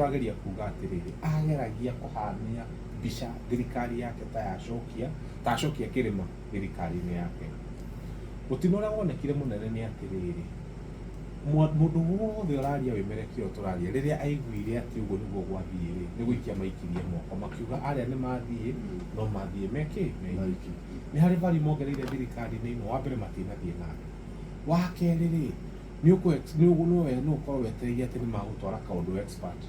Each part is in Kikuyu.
Tũrageria kuga atĩrĩrĩ, ageragia kũhania mbica thirikari yake ta yacokia, ta acokia kĩrĩma thirikari-inĩ yake. Mũtino ũrĩa wonekire mũnene nĩ atĩrĩrĩ, mũndũ wothe ũraria wĩmerekia ũyũ tũraria, rĩrĩa aiguire atĩ ũguo nĩguo gwathiĩ rĩ, nĩ gũikia maikirie moko, makiuga arĩa nĩ mathiĩ, no mathiĩ mekĩ? Meiki. Nĩ harĩ value mongereire thirikari-inĩ ĩno, wa mbere matinathiĩ na andũ. Wa kerĩ rĩ, nĩ no ũkorwo wetereire atĩ nĩ magũtwara kaũndũ expert.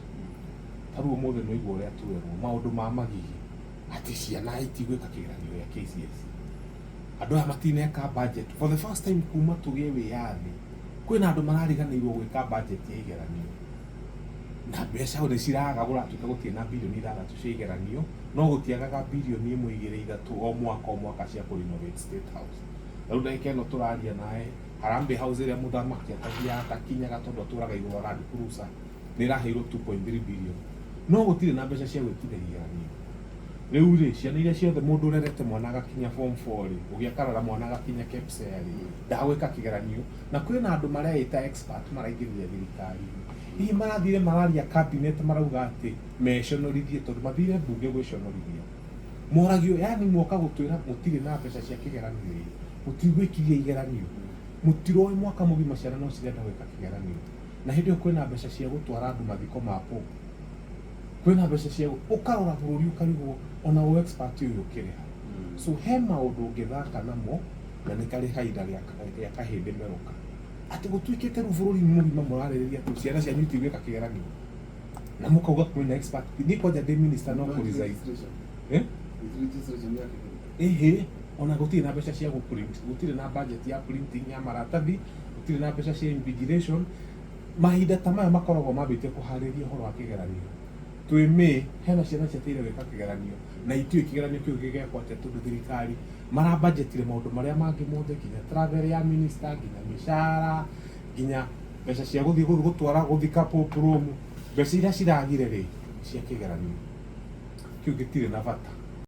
Ta rĩu ũmũthĩ nĩ waigua ũrĩa twerwo maũndũ ma magigi, atĩ ciana itigwĩka kĩgeranio gĩa KCSE. Andũ aya matineka budget. For the first time kuma tũgĩe wĩyathi, kwĩna andũ marariganĩirwo gwĩka budget ya igeranio. Na mbeca nĩ ciraga, gũratuĩka gũtirĩ na bilioni 6 cia igeranio, no gũtiagaga bilioni 1, 2, 3 o mwaka o mwaka cia kũ renovate State House. Na rĩu ndagĩka ĩno tũraria nawe, Harambee House ĩrĩa mũthamaki atathiaga atakinyaga tondũ atũraga igũrũ wa Land Cruiser nĩ ĩraheirwo 2.3 billion. No gũtirĩ na mbeca cia gwĩkithia igeranio. Rĩu rĩ, ciana iria ciothe mũndũ ũrerete mwana agakinya form 4 rĩ, ũgĩakarara mwana agakinya KPSEA rĩ, ndagwĩka kĩgeranio. Na kwĩna andũ mareĩta expert maraingĩrire thirikari-inĩ. Hihi marathire mararia cabinet marauga atĩ meconorithie tondũ mathire mbunge gwĩconorithia. Moragio, yani mwoka gũtwĩra mũtirĩ na mbeca cia kĩgeranio ĩ, mũtigwĩkithia igeranio. Mũtiroĩ mwaka mũgima ciana no cirenda gwĩka kĩgeranio. Na hĩndĩ ĩyo kwĩna mbeca cia gũtwara andũ mathiko ma Pope. Kwĩna mbeca cia ũkarora bũrũri ũkarigwo ona ũ expert ũyũ ũkĩrĩha. So he maũndũ ũngĩthaka namo na nĩ karĩ haida rĩa kahĩndĩ merũka. Atĩ gũtuĩkĩte rĩu bũrũri mũgima mũrarĩrĩria atĩ ciana cianyu itigwĩka kĩgeranio. Na mũkauga kwĩna expert. Niĩ kwanja ndĩ minister no kũ resign. Eh? Ĩhĩ, ona gũtirĩ na mbeca cia gũ print, gũtirĩ na budget ya printing ya maratathi, gũtirĩ na mbeca cia invigilation. Mahinda ta maya makoragwo mambĩtie kũharĩria ũhoro wa kĩgeranio. Twĩ May, hena ciana cietereire gwĩka kĩgeranio na itiũĩ kĩgeranio kĩu gĩgekwo atĩa tondũ thirikari marabanjetire maũndũ marĩa mangĩ mothe nginya travel ya minister, nginya mĩcara, nginya mbeca cia gũthiĩ gũtwara gũthika Pope Rome. Mbeca iria ciragire rĩ, cia kĩgeranio. Kĩu gĩtirĩ na bata.